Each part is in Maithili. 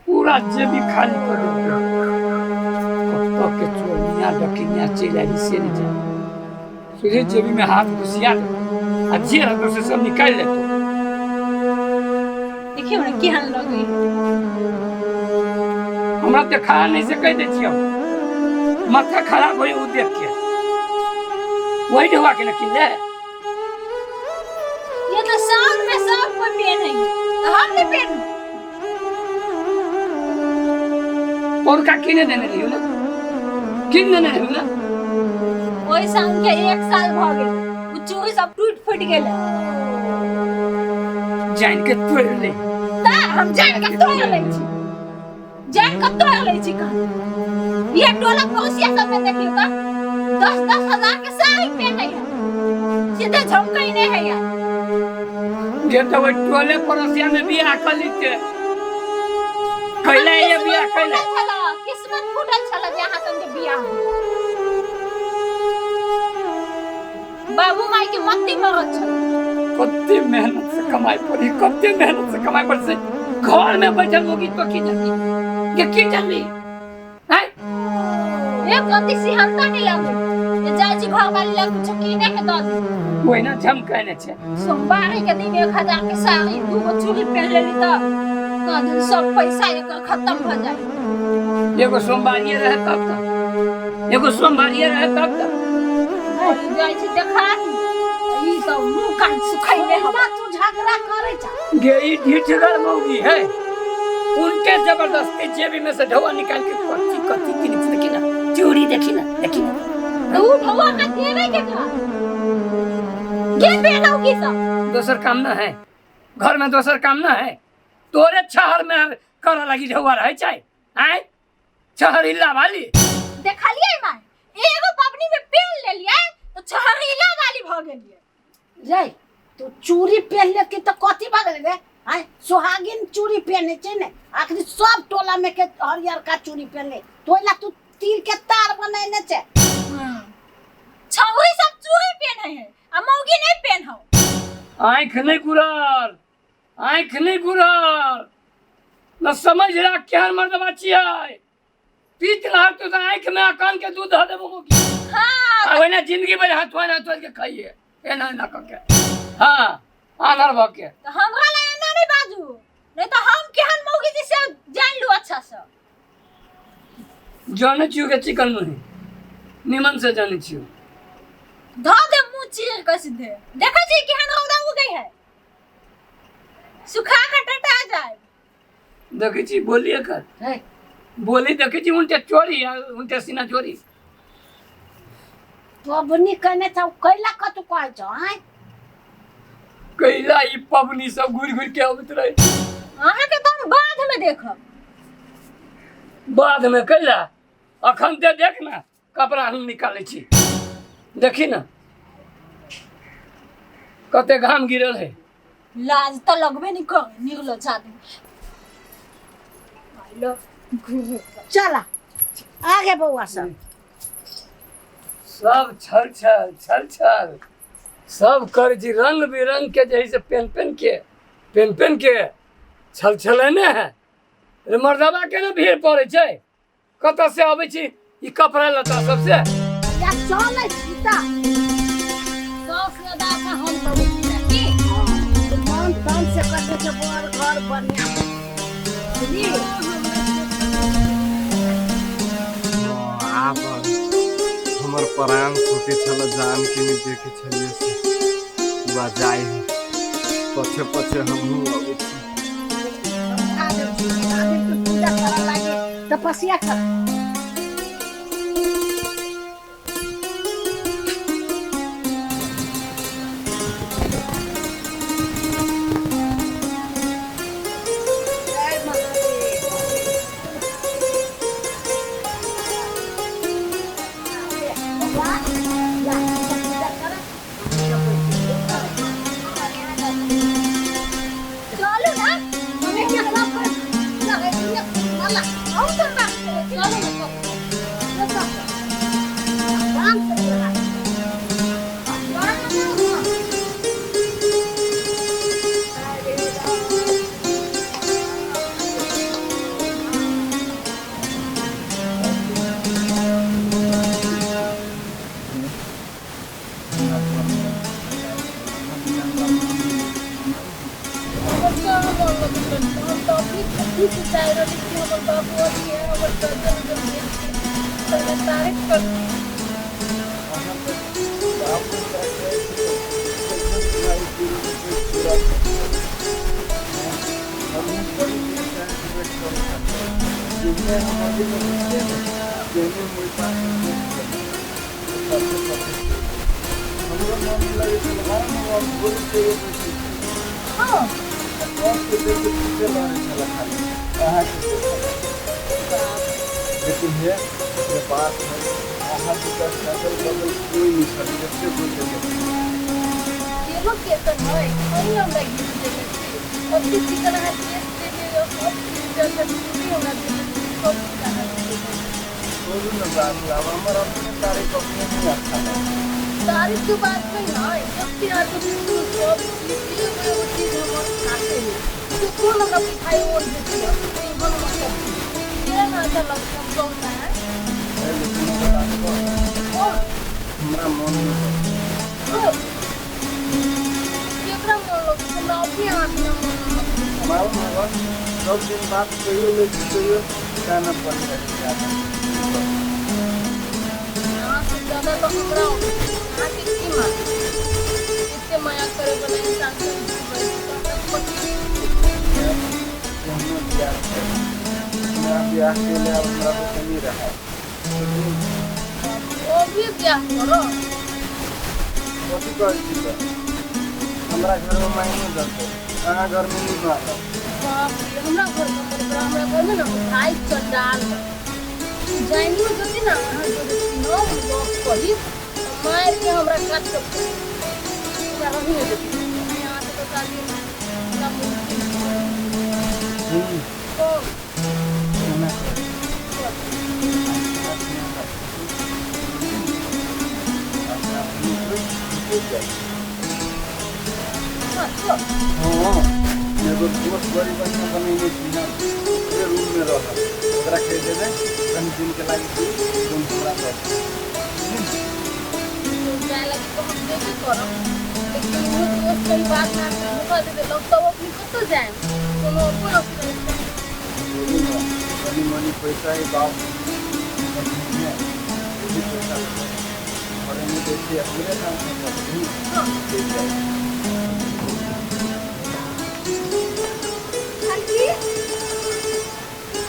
पूरा जेबी खाली कर देलकै। कतऽ के चोरनिया डकिनिया चलि आयली से नहि जानि। सीधे जेबी में हाथ घुसिया देतौ आ जे रहतौ से सब निकालि लेतौ। देखियौ ने केहन लगै। हमरा देखा नहि से कहि दै छियौ, माथा खराब होय ओ देख के। वही ढोआ के ने किनले। ये तो साउंड में सब कोई पहने है तो हम नहीं पहनू। पौरका किने देने रहियो ना, किन देने रहियो ना। ओहि साउंड के 1 साल भ गेल, उ चूड़ी सब टूट फूट गेल। जान के तोड़ ले। ता हम जान के तोड़ ले छी, जान के तोड़ ले छी। कहा ये टोला पड़ोसिया सब में देखियो का 10-10 हजार के साड़ी पहने है, सीधे झमकई नहीं है यार। जे तो वही टोले पड़ोसिया में बियाह कर लीते। कैला ये बियाह कैला। किस्मत फूटल छला जे अहाँ संगे बियाह भेल। बाबू माई के मत्ती मरल छल। कते मेहनत से कमाई पड़ी, कते मेहनत से कमाई पड़ी से घर में बैठल मोगी तो की जानबी, ये की जानबी हैं? एक अति सिहंता नहीं लगे ये जाय छी घर वाली लग कुछ कीने के दऽ दी। ओहिना झमकने छै। सोमवारी के दिन 1000 के साड़ी 2 गो चूड़ी पहन लेली तऽ दिन सब पैसा एकर खत्म भ जाय। एगो सोमवारिये रहे तब तक, एगो सोमवारिये रहे तब तक। जाइ छी देखा दी ई सब मुंह कान सुखैले हवा। तू झगड़ा करै छ। गे ई ढीठगर मौगी है, उनके जबरदस्ती जेबी में से ढोआ निकाल के कच्ची कच्ची किनी छी। देखी ना चूड़ी, देखी ना, देखी ना। तो उ ढोआ का देवे के का के पेनाउ की सब। दोसर काम ना है घर में, दोसर काम ना है। तोरे छहर में कर लगी ढोआ रहे चाहे आए छहरीला वाली। देखलिए माय एगो पबनी में पेन लेलिए तो छहरीला वाली भ गेलिए। रे तू चूड़ी पहन ले के तो कथी भ गेलै रे? आय सोहागिन चूड़ी पहने छै ने, आखिर सब टोला में के हरियर का चूड़ी पहनले तो ओइला तू तिल के तार बनेने छै। छौरी सब चूड़ी पहने है आ मौगी नहीं पहनौ। आँख नहीं गुरल, आँख नहीं गुरल न समझ रहा केहन मर्दबा छियै। पीत रहा तो आँख में अकान के दूध धऽ देबो मौगी। हाँ। आ ओहिना जिंदगी भर हाथ हाथ हाथ के खाइए एना एना कऽ के। हाँ आनर भऽ के। तो हमरा ला एना नहीं बाजू, नहीं तो हम केहन मौगी जी से जान लू अच्छा से। जाने छियो के चिकन मुही निमन से जाने छियो। धऽ दे मुंह चीर के सीधे। देखै छी केहन रौदा उगै है, सुखा के टटा जाए। देखै छी बोलिए कर है बोली देखै छी उनटे चोरी आ उनटे सीना चोरी। पबनी कने छौ कैला कतु कहै छौ? आँय कैला ई पबनी सब घुरि घुरि के अबैत रहे। अहाँ के तो हम बाद में देखब। बाद में कैला? अखन ते देख ना कपड़ा हम निकालै छी, देखी ना कते घाम गिरल है। लाज तो लगबे नहीं कर निर्लज आदमी। चला आगे बउआ सब। सब छल छल छल छल सब कर जी रंग बिरंग के जैसे पेन पेन के पेन पेन के छल छलेने है। रे मर्दबा के ने भीड़ पड़े छै, कतऽ से अबै छी ई कपड़ा लत्ता सबसे। या चलै सीता। सौस अदा से हम करै छी की? मन तन से कटे छै बर घर बढ़िया। बुझली? आब हमर प्राण छूटे छल जान के नहीं देखे छलिए से बुआ जाय है पछे पछे हमहूँ अबै छी। पूजा करऽ लागी तपस्या कर। जय महादेव। बौआ, जा, पूजा कर। चलू ना हमें क्या सब लगे मला। हम तो बात करै छी, चलू ना सब। आराम से लगा। यही से चाह रहली कि हमर बाबू अभी है हमर दर्जन उर्जन देख के पहले तारीफ कर। अहाँ तऽ बाप रे बाप कहै छी तऽ कैसन सुनाई दिल में कोई पूरा हमहूँ बड़ी देर से अहाँके वेट करै छलियै। जेहने हम मंदिर में घुसलियै ने तेहने हम ओहि पास से देख लेलियै। सबसे पहिले हमरो मन लगै छल हम हम भूल के एबै छी। हाँ आ सबके देख के पीछे लड़ै छल खाली अहाँके देखल। लेकिन हे जे बात है अहाँ के अगल बगल कोई नहीं छल एते गोटे के। केलो केतन है कहीं हमरा गिफ्ट देने छी ओते चिकन अहाँ ड्रेस देलियै और सब चीज अच्छा चूड़ी हमरा देने छी सब चीज अहाँ देने छी। छोड़ू ने बात आब हमर अपने तारीफ अपने नहीं अच्छा लगै। तारीफ के बात नहीं है जब कि आज सब चीज एगो एगो चीज हमर खाते है तो कौन हमरा मिठाई और देती है तीन हमर सब चीज केना ना अच्छा लगता हम कहूँ ना है है, लेकिन एगो बात कहू, और हमरा मन नहीं और केकरा मन लगै हमरा अपने हाथ में मन न लगै। मालूम होगा सब दिन बात कहियो लै छी तैयो कान पड़ि जाइ छै ज्यादा। अहाँ से ज्यादा तो हमरा अहाँके की मालूम एते माया करे वाला इंसान के हमरा कथी। केहनो बियाह छै हमरा बियाह के लिए आब हमरा बुते नहि रहै। ओ भी बियाह करो। कथी कहै छी तऽ हमरा घरमे माइनो देतै अहाँ घरमे नहि मानब। बाप रे हमरा घर में मत करो, हमरा घर में ना भाई चंडाल है जानियो जति ना अहाँ जो नो गप कही मार के हमरा काट के हमरा रही नहीं देती। यहाँ से तो शादी ना मुमकिन है। हम्म, तो एना करू। अपना रुकि जाइ। हाँ तो हाँ एगो दोस्त बड़ी बढ़िआँ बनेने छी हम ओकरे रूममे रहब ओकरा कहि देबै कनि दिनके लागि तू रूम हमरा दऽ दे। तो जाए लगी तो हम देबे करब लेकिन वो दोस्त कहीं बात ना धोखा दे देलक तब अपनी कतऽ जाएम कोनो अपन अथी रहै छै। बोलू ने कनि मनि पैसा ही बाप है भी पैसा घरे में दै छियै हमरे नामसँ करथिन हाँ दे जाइ। आंटी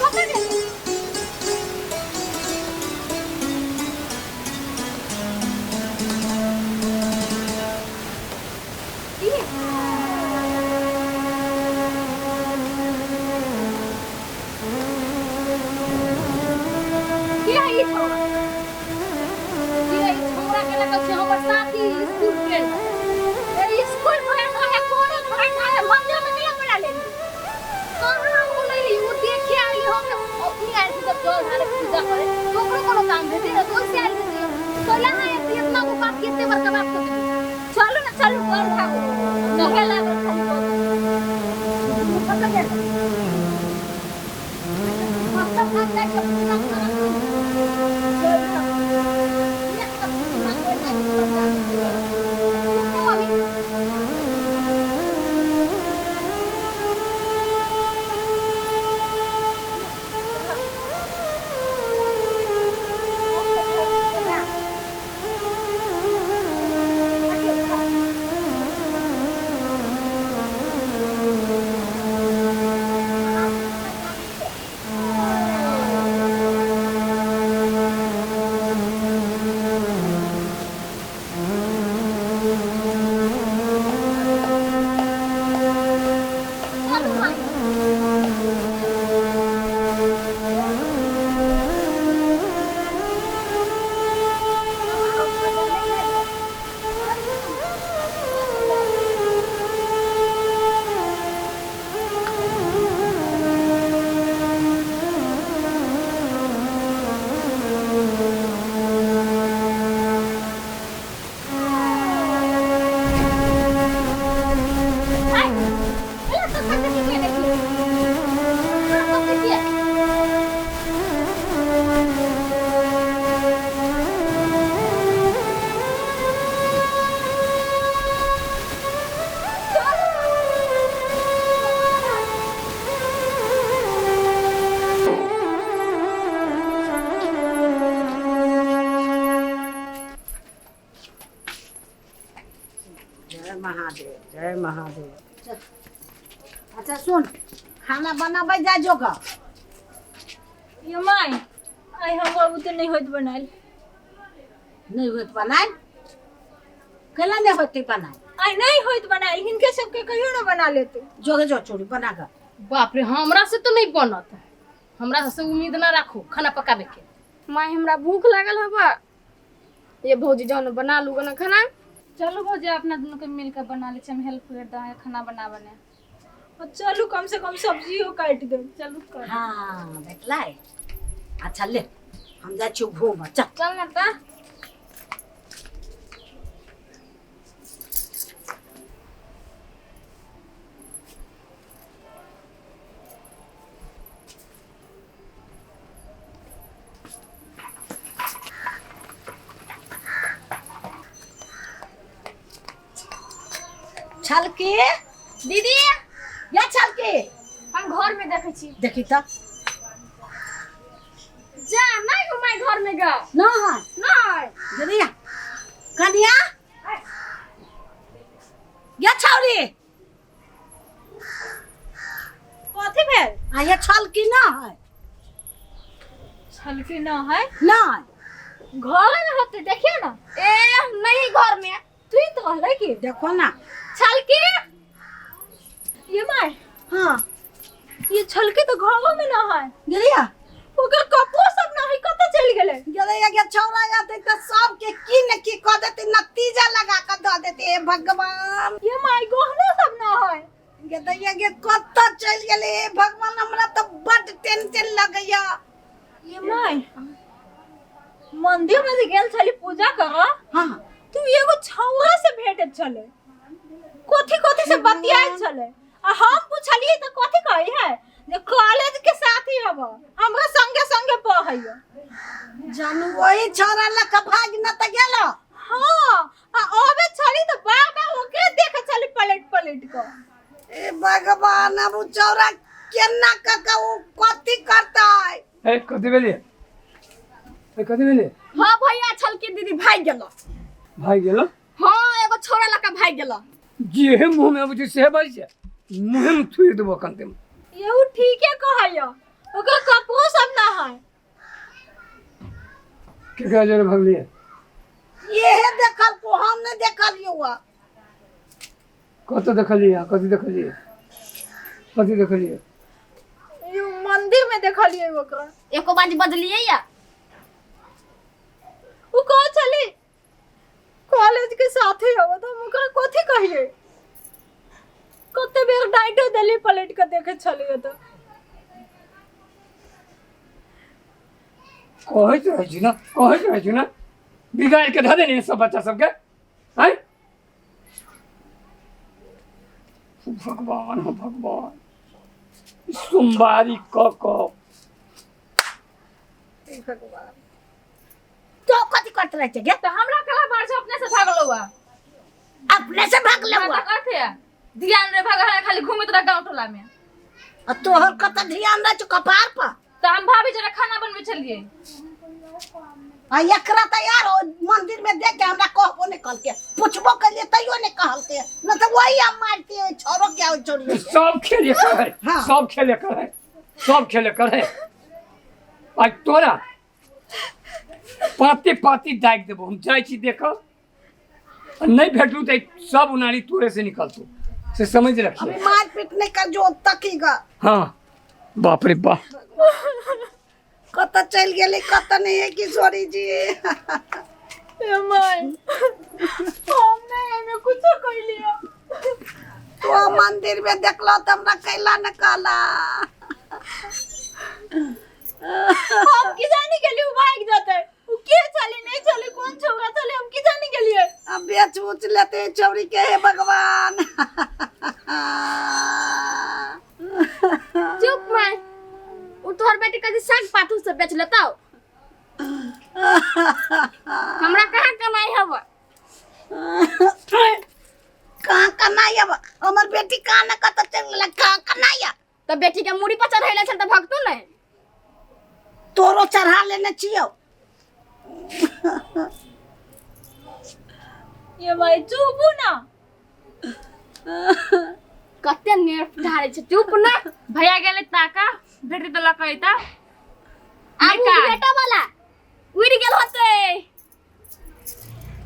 कतऽ गेलै? की के है ई छौड़ा? के है ई छौड़ा के लगल छै हमर साथी स्कूल फ्रेंड है। ए स्कूल फ्रेंड है कोनो फ्रेंड है मंदिर में केला बोला लेली कहाँ हम बोलैली उ देखे आइली हम अपनी आइल छी जब जल ढारे पूजा करे तो ओकरो कोनो काम भेटै ना तो ओइसे आइल छी पहला हां इतना गो बात केते बड़का बात कर देली। चलू ना चलू घर भागो नहे लागल खाली कर कतऽ गेल कतऽ भाग जाइ के पूजा करब। चल ना। एक तऽ पूजा कोइ नहि रुकू अभी। जय महादेव। अच्छा सुन, खाना बनाबै जा जो गा। ये माय, आइ हमरा बुते नहि होइत बनायल। नहि होइत बनायल? केना नहि होतै बनायल? आइ नहि होइत बनायल, हिनके सबके कहियो ना बना लेते। जोगे जो चूड़ी बना गा। बाप रे, हमरा से तो नहीं बनत, हमरा से उम्मीद ना राखू खाना पकावे के। माय हमरा भूख लागल हबा, ये भौजी जाओ ना बना लू ना खाना। चलू भौजी अपना दुनू के मिलकर बना ले, हम हेल्प कर दा खाना बना बने। और चलू कम से कम सब्जियों काट दे। चलू कर। हाँ देखलै। अच्छा ले हम जाइ छी घूम। चल चल ना ता। छलकी दीदी या छलकी, हम घर में देखै छी। देखी त जा नहीं हो my घर में गा। नहीं नहीं दीदी कनिया या छौरी कथी भेल? आ ये छलकी ना है। छलकी ना है? नहीं घर में होते देखियो ना। ए नहीं घर में तू ही तो कहले की देखो ना छलकी। ये my. हाँ ये छलकी तो घरों में ना है। गिरिया ओकर कपड़ो सब ना है, कत चल गेले? गेले गे छौरा जाते त सब के की न की क देते, नतीजा लगा के द देते। हे भगवान ये my गहनो सब ना है। गे दैया गे कत चल गेले? हे भगवान हमरा त बड टेंशन लगैया। ये my मंदिर में जे गेल छली पूजा कर। हाँ तू एगो छौरा से भेटत छले, कथी कथी से बतियाइत छले। आ हम पुछलिए त कथी कही है जे कॉलेज के साथी हब, हमरा संगे संगे पढ़ैया। जानू वही छौरा लक भाग न त गेलो। हाँ आ अबे छली त बार बार ओकरे देखे छली पलट पलट क। ए भगवान अब उ छौरा केना क क उ कथी करतै? ए कथी भेलै? ए कथी भेलै? हाँ भैया छलकी दीदी भाग गेलो। भाग गेलो? हाँ एगो छोरा लका भाग गेलो। जेहे मुँह में अबै छै सेहे बाजै छै, मुँहे में थुरि देबो कनते। ये उ ठीके कहैया, ओकर कपड़ो सब ना है। केकरा जरे भगलियै? येहे देखल को हम नहीं देखलियो। कतऽ देखलियै? कथी देखलियै? कथी देखलियै? ये मंदिर में देखलियै ओकरा। एको बाज बजलियै या? उ कह छली कॉलेज के साथी हब, तो हम ओकरा कथी कहियै? कते बेर डांटो देली पलट के देखे छलियै त। कहैत रहै छी ना, कहैत रहै छी ना, बिगाड़ के धऽ देने सब बच्चा सबके। आँय भगवान हो भगवान, सोमवारी क क भगवान तो कथी करत रहै छै गे? त हमरा कला बार छै अपने से भागलो हुआ। अपने से भागलो हुआ? कथे ध्यान रे भागल है, खाली घूमत रह गांव टोला में। आ तोहर कत ध्यान रह छौ कपार पर? त हम भाभी जरा खाना बनबै छलियै। आ एकरा त यार मंदिर में देख के हमरा कहबो नहीं कहलके, पूछबो कलिए तैयो नहीं कहलके, न त वही हम मारते छोरो के और छोरी। सब खेल एकर है। हाँ। सब खेल एकर है, सब खेल एकर है। आज तोरा पाते पाती दागि देबो हम। जाइ छी देख, नहीं भेटलू त सब उनारी तोरे से निकलतौ, से समझ रखिए। अभी मार पीट नहीं कर जो तकीगा। हाँ बाप रे बाप, कत चल गेलै कत नहीं है किशोरी जी। ए my हम नहीं एमे कुछो कइलियो। तो मंदिर में देखलो त हमरा कैला न कहला। हम की जानी गेली उ भाग जतै, उ के चली नहीं चली कौन छोरा चली हम की जानी गेलिए। अब बेच उच लेते चौरी के। हे भगवान चुप my, उ तोहर बेटी कदी साग पातू से बेच लेतौ? हमरा कहाँ कमाई हब? कहाँ कमाई हब? हमर बेटी कहाँ न कत चल गेलै, कहाँ कमाई हब? त बेटी के मुड़ी पर चढ़ैले छल त भगतू नहीं? तोरो चढ़ा लेने छियौ। ये भाई चुपू ना। कते नेट ढारे छै, चुप ना। भैया गेले ताका भेट देलक अइता। आब निकाल। बेटा वाला उड़ गेल होते।